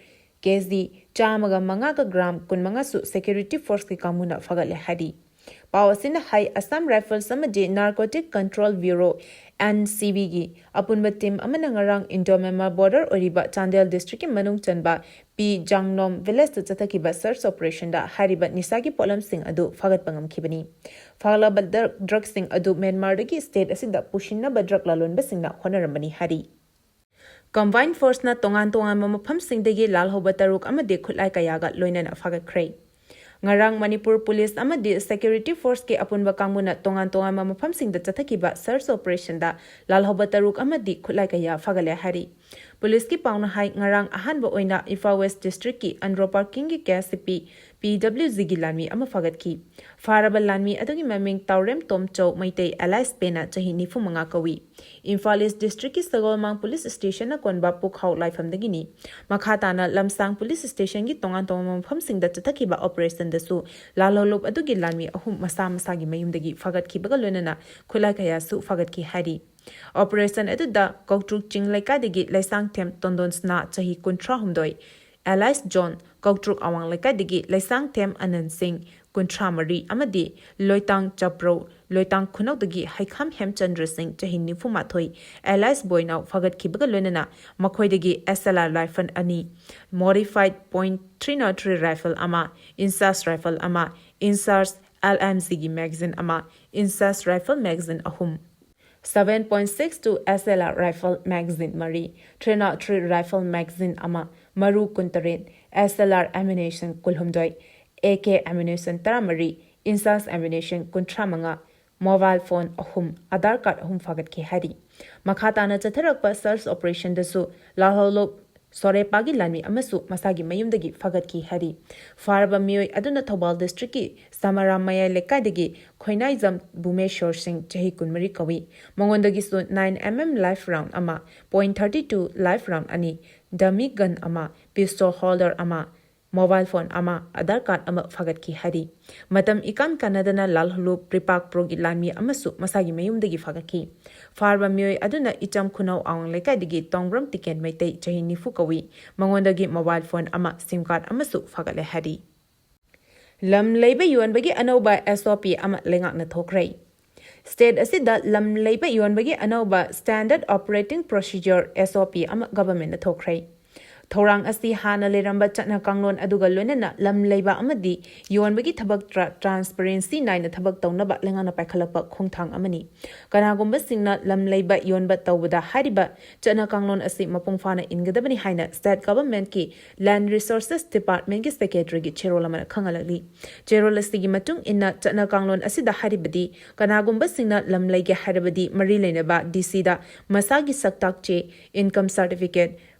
ꯀꯦꯖꯤ ꯆꯥꯝꯃꯒ ꯃꯉꯥꯒ ꯒ꯭ꯔꯥꯝ ꯀꯨꯟꯃꯉꯥꯁꯨ security force ꯀꯤ ꯀꯥꯡꯕꯨꯅ ꯐꯥꯒꯠꯂꯦ ꯍꯥꯏꯔꯤ꯫ ꯄꯥꯎ ꯑꯁꯤꯅ ꯍꯥꯏ, Assam Rifles ꯑꯃꯗꯤ Narcotic Control Bureau, N C B ꯒꯤ ꯑꯄꯨꯟꯕ team ꯑꯃꯅ ꯉꯔꯥꯡ Indo Myanmar border ꯑꯣꯏꯔꯤꯕ ꯆꯥꯟꯗꯦꯜ district ꯀꯤ ꯃꯅꯨꯡ ꯆꯟꯕ ꯄꯤ ꯖꯥꯡꯅꯣꯝ village ꯇ ꯆꯠꯊꯈꯤꯕ search operation ꯗ ꯍꯥꯏꯔꯤꯕ ꯅꯤꯁꯥꯒꯤ ꯄꯣꯠꯂꯝꯁꯤꯡ ꯑꯗꯨ ꯐꯥꯒꯠꯄ ꯉꯝꯈꯤꯕꯅꯤ꯫ ꯐꯥꯒꯠꯂꯕ ꯗ꯭ꯔ-, drug ꯁꯤꯡ ꯑꯗꯨ ꯃ꯭ꯌꯥꯟꯃꯥꯔꯗꯒꯤ state ꯑꯁꯤꯗ ꯄꯨꯁꯤꯟꯅꯕ drug ꯂꯂꯣꯟꯕꯁꯤꯡꯅ ꯍꯣꯠꯅꯔꯝꯕꯅꯤ ꯍꯥꯏꯔꯤ꯫ Combined force ꯅ ꯇꯣꯉꯥꯟ ꯇꯣꯉꯥꯟꯕ ꯃꯐꯝꯁꯤꯡꯗꯒꯤ ꯂꯥꯜꯍꯧꯕ ꯇꯔꯨꯛ ꯑꯃꯗꯤ ꯈꯨꯠꯂꯥꯏ ꯀꯌꯥꯒ ꯂꯣꯏꯅꯅ ꯐꯥꯒꯠꯈ꯭ꯔꯦ꯫ ꯉꯔꯥꯡ ꯃꯅꯤꯄꯨꯔ police ꯑꯃꯗꯤ security force ꯀꯤ ꯑꯄꯨꯟꯕ ꯀꯥꯡꯕꯨꯅ ꯇꯣꯉꯥꯟ ꯇꯣꯉꯥꯟꯕ ꯃꯐꯝꯁꯤꯡꯗ ꯆꯠꯊꯈꯤꯕ search operation ꯗ ꯂꯥꯜꯍꯧꯕ ꯇꯔꯨꯛ ꯑꯃꯗꯤ ꯈꯨꯠꯂꯥꯏ ꯀꯌꯥ ꯐꯥꯒꯠꯂꯦ ꯍꯥꯏꯔꯤ꯫ ꯄꯨꯂꯤꯁꯀꯤ ꯄꯥꯎꯅ ꯍꯥꯏ, ꯉꯔꯥꯡ ꯑꯍꯥꯟꯕ ꯑꯣꯏꯅ ꯏꯝꯐꯥꯜ ꯋꯦꯁ ꯗꯤꯁꯇ꯭ꯔꯤꯛꯀꯤ ꯑꯟꯗ꯭ꯔꯣ ꯄꯥꯔꯀꯤꯡꯒꯤ ꯀꯦ ꯑꯦꯁ ꯁꯤ ꯄꯤ ꯄꯤ ꯗꯕ꯭ꯂꯤꯎ ꯖꯤꯒꯤ ꯂꯥꯟꯃꯤ ꯑꯃ ꯐꯥꯒꯠꯈꯤ꯫ ꯐꯥꯔꯕ ꯂꯥꯟꯃꯤ ꯑꯗꯨꯒꯤ ꯃꯃꯤꯡ ꯇꯥꯎꯔꯦꯝ ꯇꯣꯝꯆꯧ ꯃꯩꯇꯩ ꯑꯦꯂꯥꯏꯁ ꯄꯦꯅꯥ, ꯆꯍꯤ ꯅꯤꯐꯨ ꯃꯉꯥ ꯀꯧꯏ꯫ ꯏꯝꯐꯥꯜ ꯏꯁ ꯗꯤꯁꯇ꯭ꯔꯤꯛꯀꯤ ꯁꯒꯣꯜꯃꯥꯡ ꯄꯨꯂꯤꯁ ꯁ꯭ꯇꯦꯁꯟꯅ ꯀꯣꯟꯕ ꯄꯨꯈꯥꯎ ꯂꯥꯏꯐꯝꯗꯒꯤꯅꯤ꯫ ꯃꯈꯥ ꯇꯥꯅ ꯂꯝꯁꯥꯡ ꯄꯨꯂꯤꯁ ꯁ꯭ꯇꯦꯁꯟꯒꯤ ꯇꯣꯉꯥꯟ ꯇꯣꯉꯥꯟꯕ ꯃꯐꯝꯁꯤꯡꯗ ꯆꯠꯊꯈꯤꯕ ꯑꯣꯄꯔꯦꯁꯟꯗꯁꯨ ꯂꯥꯜꯍꯧꯂꯨꯞ ꯑꯗꯨꯒꯤ ꯂꯥꯟꯃꯤ ꯑꯍꯨꯝ ꯃꯁꯥ ꯃꯁꯥꯒꯤ ꯃꯌꯨꯝꯗꯒꯤ ꯐꯥꯒꯠꯈꯤꯕꯒ ꯂꯣꯏꯅꯅ ꯈꯨꯠꯂꯥꯏ ꯀꯌꯥꯁꯨ ꯐꯥꯒꯠꯈꯤ ꯍꯥꯏꯔꯤ꯫ ꯑꯣꯄꯔꯦꯁꯟ ꯑꯗꯨꯗ ꯀꯧꯇ꯭ꯔꯨꯛ ꯆꯤꯡ ꯂꯩꯀꯥꯏꯗꯒꯤ ꯂꯩꯁꯥꯡꯊꯦꯝ ꯇꯣꯟꯗꯣꯟꯁꯅꯥ, ꯆꯍꯤ ꯀꯨꯟꯊ꯭ꯔꯥ ꯍꯨꯝꯗꯣꯏ, ꯑꯦꯂꯥꯏꯁ ꯖꯣꯟ, ꯀꯧꯇ꯭ꯔꯨꯛ ꯑꯋꯥꯡ ꯂꯩꯀꯥꯏꯗꯒꯤ ꯂꯩꯁꯥꯡꯊꯦꯝ ꯑꯅꯟ ꯁꯤꯡ, ꯀꯨꯟꯊ꯭ꯔꯥ ꯃꯔꯤ, ꯑꯃꯗꯤ ꯂꯣꯏꯇꯥꯡ ꯆꯥꯄ꯭ꯔꯧ, ꯂꯣꯏꯇꯥꯡ ꯈꯨꯅꯧꯗꯒꯤ ꯍꯩꯈꯥꯝ ꯍꯦꯝꯆꯟꯗ꯭ꯔ ꯁꯤꯡ, ꯆꯍꯤ ꯅꯤꯐꯨ ꯃꯥꯊꯣꯏ, ꯑꯦꯂꯥꯏꯁ ꯕꯣꯏꯅꯥꯎ ꯐꯥꯒꯠꯈꯤꯕꯒ ꯂꯣꯏꯅꯅ ꯃꯈꯣꯏꯗꯒꯤ ꯑꯦꯁ ꯑꯦꯜ ꯑꯥꯔ ꯂꯥꯏꯐꯜ ꯑꯅꯤ, modified point three not three rifle ꯑꯃ, ꯏꯟꯆꯥꯔꯖ ꯔꯥꯏꯐꯜ ꯑꯃ, ꯏꯟꯆꯥꯔꯖ ꯑꯦꯜ ꯑꯦꯝ ꯖꯤꯒꯤ ꯃꯦꯒꯥꯖꯤꯟ ꯑꯃ, ꯏꯟꯆꯥꯔꯖ ꯔꯥꯏꯐꯜ ꯃꯦꯒꯥꯖꯤꯟ ꯑꯍꯨꯝ, seven point six two S L R rifle magazine ꯃꯔꯤ, three nought three rifle magazine ꯑꯃ, ꯃꯔꯨ ꯀꯨꯟꯇꯔꯦꯠ, S L R ammunition ꯀꯨꯟꯍꯨꯝꯗꯣꯏ, A K ammunition ꯇꯔꯥꯃꯔꯤ, ꯏꯟꯆꯥꯔꯖ ammunition ꯀꯨꯟꯊ꯭ꯔꯥ ꯃꯉꯥ, ꯃꯣꯕꯥꯏꯜ ꯐꯣꯟ ꯑꯍꯨꯝ, ꯑꯥꯙꯥꯔ ꯀꯥꯔꯗ ꯑꯍꯨꯝ ꯐꯥꯒꯠꯈꯤ ꯍꯥꯏꯔꯤ꯫ ꯃꯈꯥ ꯇꯥꯅ ꯆꯠꯊꯔꯛꯄ ꯁꯔꯆ ꯑꯣꯄꯔꯦꯁꯟꯗꯁꯨ ꯂꯥꯜꯍꯧꯂꯨꯞ ꯁꯣꯔꯦꯄꯥꯒꯤ ꯂꯥꯟꯃꯤ ꯑꯃꯁꯨ ꯃꯁꯥꯒꯤ ꯃꯌꯨꯝꯗꯒꯤ ꯐꯥꯒꯠꯈꯤ ꯍꯥꯏꯔꯤ꯫ ꯐꯥꯔꯕ ꯃꯤꯑꯣꯏ ꯑꯗꯨꯅ ꯊꯧꯕꯥꯜ ꯗꯤꯁꯇ꯭ꯔꯤꯛꯀꯤ ꯁꯃꯔꯥꯝ ꯃꯌꯥꯏ ꯂꯩꯀꯥꯏꯗꯒꯤ ꯈꯣꯏꯅꯥꯏꯖꯝ ꯚꯨꯃꯦꯁꯣꯔ ꯁꯤꯡ, ꯆꯍꯤ ꯀꯨꯟꯃꯔꯤ ꯀꯧꯏ꯫ ꯃꯉꯣꯟꯗꯒꯤꯁꯨ nine M M live round ꯑꯃ, point thirty two live round ꯑꯅꯤ, dummy gun ꯑꯃ, pistol holder ꯑꯃ, ꯃꯣꯕꯥꯏꯜ ꯐꯣꯟ ꯑꯃ, ꯑꯥꯙꯥꯔ ꯀꯥꯔꯗ ꯑꯃ ꯐꯥꯒꯠꯈꯤ ꯍꯥꯏꯔꯤ꯫ ꯃꯇꯝ ꯏꯀꯥꯟ ꯀꯥꯟꯅꯗꯅ ꯂꯥꯜꯍꯧꯂꯨꯞ ꯔꯤꯄꯥꯛ ꯄ꯭ꯔꯣꯒꯤ ꯂꯥꯟꯃꯤ ꯑꯃꯁꯨ ꯃꯁꯥꯒꯤ ꯃꯌꯨꯝꯗꯒꯤ ꯐꯥꯒꯠꯈꯤ꯫ ꯐꯥꯔꯕ ꯃꯤꯑꯣꯏ ꯑꯗꯨꯅ ꯏꯆꯝ ꯈꯨꯅꯧ ꯑꯋꯥꯡ ꯂꯩꯀꯥꯏꯗꯒꯤ ꯇꯣꯡꯕ꯭ꯔꯝ ꯇꯤꯀꯦꯟ ꯃꯩꯇꯩ, ꯆꯍꯤ ꯅꯤꯐꯨ ꯀꯧꯏ꯫ ꯃꯉꯣꯟꯗꯒꯤ ꯃꯣꯕꯥꯏꯜ ꯐꯣꯟ ꯑꯃ, ꯁꯤꯝ ꯀꯥꯔꯗ ꯑꯃꯁꯨ ꯐꯥꯒꯠꯂꯦ ꯍꯥꯏꯔꯤ꯫ ꯂꯝ ꯂꯩꯕ ꯌꯣꯟꯕꯒꯤ ꯑꯅꯧꯕ S O P ꯑꯃ ꯂꯩꯉꯥꯛꯅ ꯊꯣꯛꯈ꯭ꯔꯦ꯫ ꯁ꯭ꯇꯦꯠ ꯑꯁꯤꯗ ꯂꯝ ꯂꯩꯕ ꯌꯣꯟꯕꯒꯤ ꯑꯅꯧꯕ Standard Operating Procedure, S O P, ꯑꯃ ꯒꯚꯔꯟꯃꯦꯟꯠꯅ ꯊꯣꯛꯈ꯭ꯔꯦ꯫ ꯊꯧꯔꯥꯡ ꯑꯁꯤ ꯍꯥꯟꯅ ꯂꯩꯔꯝꯕ ꯆꯠꯅ ꯀꯥꯡꯂꯣꯟ ꯑꯗꯨꯒ ꯂꯣꯏꯅꯅ ꯂꯝ ꯂꯩꯕ ꯑꯃꯗꯤ ꯌꯣꯟꯕꯒꯤ ꯊꯕꯛ ꯇ꯭ꯔꯥ-, transparency ꯅꯥꯏꯅ ꯊꯕꯛ ꯇꯧꯅꯕ ꯂꯩꯉꯥꯛꯅ ꯄꯥꯏꯈꯠꯂꯛꯄ ꯈꯣꯡꯊꯥꯡ ꯑꯃꯅꯤ꯫ ꯀꯅꯥꯒꯨꯝꯕꯁꯤꯡꯅ ꯂꯝ ꯂꯩꯕ ꯌꯣꯟꯕ ꯇꯧꯕꯗ ꯍꯥꯏꯔꯤꯕ ꯆꯠꯅ ꯀꯥꯡꯂꯣꯟ ꯑꯁꯤ ꯃꯄꯨꯡ ꯐꯥꯅ ꯏꯟꯒꯗꯕꯅꯤ ꯍꯥꯏꯅ State Governmentꯀꯤ Land Resources Departmentꯀꯤ Secretaryꯒꯤ ꯆꯦꯔꯣꯜ ꯑꯃꯅ ꯈꯪꯍꯜꯂꯛꯂꯤ꯫ ꯆꯦꯔꯣꯜ ꯑꯁꯤꯒꯤ ꯃꯇꯨꯡ ꯏꯟꯅ ꯆꯠꯅ ꯀꯥꯡꯂꯣꯟ ꯑꯁꯤꯗ ꯍꯥꯏꯔꯤꯕꯗꯤ ꯀꯅꯥꯒꯨꯝꯕꯁꯤꯡꯅ ꯂꯝ ꯂꯩꯒꯦ ꯍꯥꯏꯔꯕꯗꯤ ꯃꯔꯤ ꯂꯩꯅꯕ DCꯗ ꯃꯁꯥꯒꯤ ꯁꯛꯇꯥꯛ ꯆꯦ, income certificate,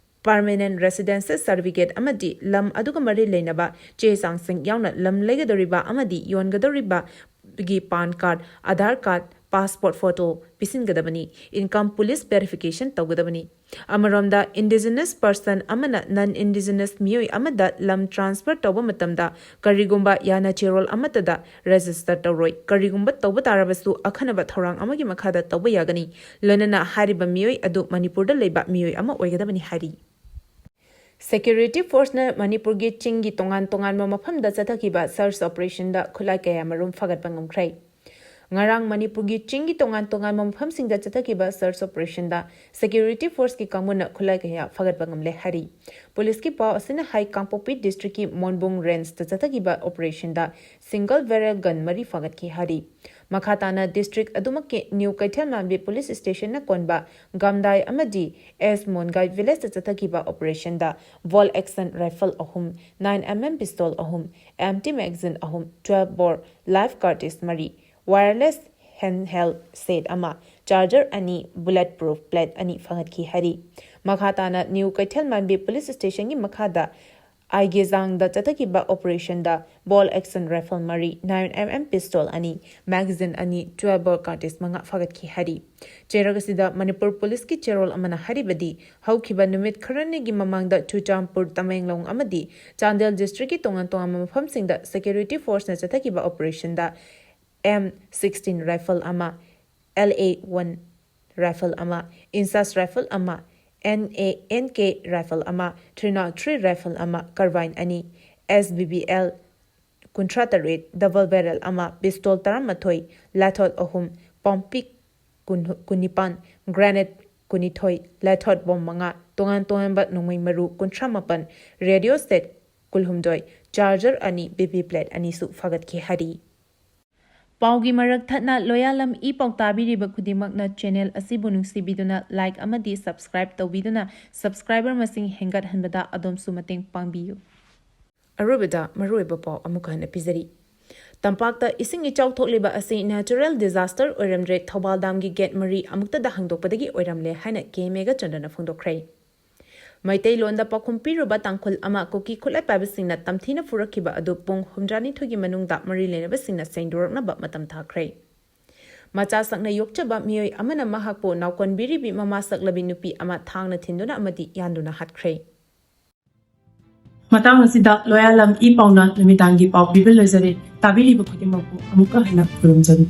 permanent residence certificate ꯑꯃꯗꯤ ꯂꯝ ꯑꯗꯨꯒ ꯃꯔꯤ ꯂꯩꯅꯕ ꯆꯦ ꯆꯥꯡꯁꯤꯡ ꯌꯥꯎꯅ ꯂꯝ ꯂꯩꯒꯗꯧꯔꯤꯕ ꯑꯃꯗꯤ ꯌꯣꯟꯒꯗꯧꯔꯤꯕꯒꯤ PAN card, Aadhaar card, passport photo ꯄꯤꯁꯤꯟꯒꯗꯕꯅꯤ꯫ Income police verification ꯇꯧꯒꯗꯕꯅꯤ꯫ ꯑꯃꯔꯣꯝꯗ, indigenous person ꯑꯃꯅ non indigenous ꯃꯤꯑꯣꯏ ꯑꯃꯗ ꯂꯝ transfer ꯇꯧꯕ ꯃꯇꯝꯗ ꯀꯔꯤꯒꯨꯝꯕ ꯌꯥꯅ ꯆꯦꯔꯣꯜ ꯑꯃꯠꯇꯗ register ꯇꯧꯔꯣꯏ꯫ ꯀꯔꯤꯒꯨꯝꯕ ꯇꯧꯕ ꯇꯥꯔꯕꯁꯨ ꯑꯈꯟꯅꯕ ꯊꯧꯔꯥꯡ ꯑꯃꯒꯤ ꯃꯈꯥꯗ ꯇꯧꯕ ꯌꯥꯒꯅꯤ꯫ ꯂꯣꯏꯅꯅ ꯍꯥꯏꯔꯤꯕ ꯃꯤꯑꯣꯏ ꯑꯗꯨ ꯃꯅꯤꯄꯨꯔꯗ ꯂꯩꯕ ꯃꯤꯑꯣꯏ ꯑꯃ ꯑꯣꯏꯒꯗꯕꯅꯤ ꯍꯥꯏꯔꯤ꯫ Security forceꯅ ꯃꯅꯤꯄꯨꯔꯒꯤ ꯆꯤꯡꯒꯤ ꯇꯣꯉꯥꯟ ꯇꯣꯉꯥꯟꯕ ꯃꯐꯝꯗ ꯆꯠꯊꯈꯤꯕ search operationꯗ ꯈꯨꯠꯂꯥꯏ ꯀꯌꯥ ꯃꯔꯨꯝ ꯐꯥꯒꯠꯄ ꯉꯝꯈ꯭ꯔꯦ꯫ ꯉꯔꯥꯡ ꯃꯅꯤꯄꯨꯔꯒꯤ ꯆꯤꯡꯒꯤ ꯇꯣꯉꯥꯟ ꯇꯣꯉꯥꯟꯕ ꯃꯐꯝꯁꯤꯡꯗ ꯆꯠꯊꯈꯤꯕ search operationꯗ security forceꯀꯤ ꯀꯥꯡꯕꯨꯅ ꯈꯨꯠꯂꯥꯏ ꯀꯌꯥ ꯐꯥꯒꯠꯄ ꯉꯝꯂꯦ ꯍꯥꯏꯔꯤ꯫ Policeꯀꯤ ꯄꯥꯎ ꯑꯁꯤꯅ ꯍꯥꯏ, ꯀꯥꯡꯄꯣꯛꯄꯤ districtꯀꯤ ꯃꯣꯟꯕꯨꯡ rangeꯇ ꯆꯠꯊꯈꯤꯕ operationꯗ single barrel gun ꯃꯔꯤ ꯐꯥꯒꯠꯈꯤ ꯍꯥꯏꯔꯤ꯫ ꯃꯈꯥ ꯇꯥꯅ district ꯑꯗꯨꯃꯛꯀꯤ New ꯀꯩꯊꯦꯜꯃꯥꯟꯕꯤ police stationꯅ ꯀꯣꯟꯕ ꯒꯝꯗꯥꯏ ꯑꯃꯗꯤ S ꯃꯣꯟꯒꯥꯏ villageꯇ ꯆꯠꯊꯈꯤꯕ operationꯗ bolt action rifle ꯑꯍꯨꯝ, nine MM pistol ꯑꯍꯨꯝ, empty magazine ꯑꯍꯨꯝ, twelve bore live cartridge ꯃꯔꯤ, wireless handheld set ꯑꯃ, charger ꯑꯅꯤ, bullet proof plate ꯑꯅꯤ ꯐꯥꯒꯠꯈꯤ ꯍꯥꯏꯔꯤ꯫ ꯃꯈꯥ ꯇꯥꯅ New ꯀꯩꯊꯦꯜꯃꯥꯟꯕꯤ police stationꯒꯤ ꯃꯈꯥꯗ ꯑꯥꯏꯒꯦꯖꯥꯡꯗ ꯆꯠꯊꯈꯤꯕ operationꯗ bolt action rifle ꯃꯔꯤ, nine MM pistol ꯑꯅꯤ, magazine ꯑꯅꯤ, twelve bore cartridge ꯃꯉꯥ ꯐꯥꯒꯠꯈꯤ ꯍꯥꯏꯔꯤ꯫ ꯆꯦꯔꯣꯜ ꯑꯁꯤꯗ ꯃꯅꯤꯄꯨꯔ policeꯀꯤ ꯆꯦꯔꯣꯜ ꯑꯃꯅ ꯍꯥꯏꯔꯤꯕꯗꯤ, ꯍꯧꯈꯤꯕ ꯅꯨꯃꯤꯠ ꯈꯔꯅꯤꯒꯤ ꯃꯃꯥꯡꯗ ꯆꯨꯔꯆꯥꯟꯄꯨꯔ, ꯇꯃꯦꯡꯂꯣꯡ ꯑꯃꯗꯤ ꯆꯥꯟꯗꯦꯜ districtꯀꯤ ꯇꯣꯉꯥꯟ ꯇꯣꯉꯥꯟꯕ ꯃꯐꯝꯁꯤꯡꯗ security forceꯅ ꯆꯠꯊꯈꯤꯕ operationꯗ M sixteen rifle ꯑꯃ, LA one rifle ꯑꯃ, INSAS rifle ꯑꯃ, NA, NK rifle ꯑꯃ, three not three rifle ꯑꯃ, carbine ꯑꯅꯤ, SBBL ꯀꯨꯟꯊ꯭ꯔꯥ ꯇꯔꯦꯠ, double barrel ꯑꯃ, pistol ꯇꯔꯥꯃꯥꯊꯣꯏ, ꯂꯥꯊꯣꯠ ꯑꯍꯨꯝ, ꯄꯣꯝꯄꯤꯛ ꯀꯨꯟ, ꯀꯨꯟꯅꯤꯄꯥꯟ, grenade ꯀꯨꯟꯅꯤꯊꯣꯏ, ꯂꯥꯊꯣꯠ bomb ꯃꯉꯥ, ꯇꯣꯉꯥꯟ ꯇꯣꯉꯥꯟꯕ ꯅꯣꯡꯃꯩ ꯃꯔꯨ ꯀꯨꯟꯊ꯭ꯔꯥ ꯃꯥꯄꯟ, ꯔꯦꯗꯤꯑꯣ ꯁꯦꯠ ꯀꯨꯟꯍꯨꯝꯗꯣꯏ, ꯆꯥꯔꯖꯔ ꯑꯅꯤ, ꯕꯦꯕꯤ ꯄ꯭ꯂꯦꯠ ꯑꯅꯤꯁꯨ ꯐꯥꯒꯠꯈꯤ ꯍꯥꯏꯔꯤ꯫ ꯄꯥꯎꯒꯤ ꯃꯔꯛ ꯊꯠꯅ ꯂꯣꯌꯥꯂꯝ ꯏ ꯄꯥꯎ ꯇꯥꯕꯤꯔꯤꯕ ꯈꯨꯗꯤꯡꯃꯛꯅ ꯆꯦꯅꯦꯜ ꯑꯁꯤꯕꯨ ꯅꯨꯡꯁꯤꯕꯤꯗꯨꯅ ꯂꯥꯏꯛ ꯑꯃꯗꯤ ꯁꯕꯁꯀ꯭ꯔꯥꯏꯕ ꯇꯧꯕꯤꯗꯨꯅ ꯁꯕꯁꯀ꯭ꯔꯥꯏꯕꯔ ꯃꯁꯤꯡ ꯍꯦꯟꯒꯠꯍꯟꯕꯗ ꯑꯗꯣꯝꯁꯨ ꯃꯇꯦꯡ ꯄꯥꯡꯕꯤꯌꯨ꯫ ꯑꯔꯣꯏꯕꯗ ꯃꯔꯨꯑꯣꯏꯕ ꯄꯥꯎ ꯑꯃꯨꯛ ꯍꯟꯅ ꯄꯤꯖꯔꯤ꯫ ꯇꯝꯄꯥꯛꯇ ꯏꯁꯤꯡ ꯏꯆꯥꯎ ꯊꯣꯛꯂꯤꯕ ꯑꯁꯤ natural disaster ꯑꯣꯏꯔꯝꯗ꯭ꯔꯦ, ꯊꯧꯕꯥꯜ ꯗꯥꯝꯒꯤ ꯒꯦꯠ ꯃꯔꯤ ꯑꯃꯨꯛꯇꯗ ꯍꯥꯡꯗꯣꯛꯄꯗꯒꯤ ꯑꯣꯏꯔꯝꯂꯦ ꯍꯥꯏꯅ ꯀꯦ ꯃꯦꯘꯆꯟꯗ꯭ꯔꯅ ꯐꯣꯡꯗꯣꯛꯈ꯭ꯔꯦ꯫ ꯃꯩꯇꯩꯂꯣꯟꯗ ꯄꯥꯎꯈꯨꯝ ꯄꯤꯔꯨꯕ ꯇꯥꯡꯈꯨꯜ ꯑꯃ ꯀꯨꯀꯤ ꯈꯨꯠꯂꯥꯏ ꯄꯥꯏꯕꯁꯤꯡꯅ ꯇꯝꯊꯤꯅ ꯐꯨꯔꯛꯈꯤꯕ ꯑꯗꯨ ꯄꯨꯡ ꯍꯨꯝꯗ꯭ꯔꯥꯅꯤꯊꯣꯏꯒꯤ ꯃꯅꯨꯡꯗ ꯃꯔꯤ ꯂꯩꯅꯕꯁꯤꯡꯅ ꯁꯦꯡꯗꯣꯔꯛꯅꯕ ꯃꯇꯝ ꯊꯥꯈ꯭ꯔꯦ꯫ ꯃꯆꯥ ꯁꯛꯅ ꯌꯣꯛꯆꯕ ꯃꯤꯑꯣꯏ ꯑꯃꯅ ꯃꯍꯥꯛꯄꯨ ꯅꯥꯎꯀꯣꯟꯕꯤꯔꯤꯕꯤ ꯃꯃꯥ ꯁꯛꯂꯕꯤ ꯅꯨꯄꯤ ꯑꯃ ꯊꯥꯡꯅ ꯊꯤꯟꯗꯨꯅ ꯑꯃꯗꯤ ꯌꯥꯟꯗꯨꯅ ꯍꯥꯠꯈ꯭ꯔꯦ꯫ ꯃꯇꯥꯡ ꯑꯁꯤꯗ ꯂꯣꯌꯥꯂꯝ ꯏ ꯄꯥꯎꯅ ꯅꯨꯃꯤꯗꯥꯡꯒꯤ ꯄꯥꯎ ꯄꯤꯕ ꯂꯣꯏꯖꯔꯦ꯫ ꯇꯥꯕꯤꯔꯤꯕ ꯈꯨꯗꯤꯡꯃꯛꯄꯨ ꯑꯃꯨꯛꯀ ꯍꯟꯅ ꯈꯨꯔꯨꯝꯖꯔꯤ꯫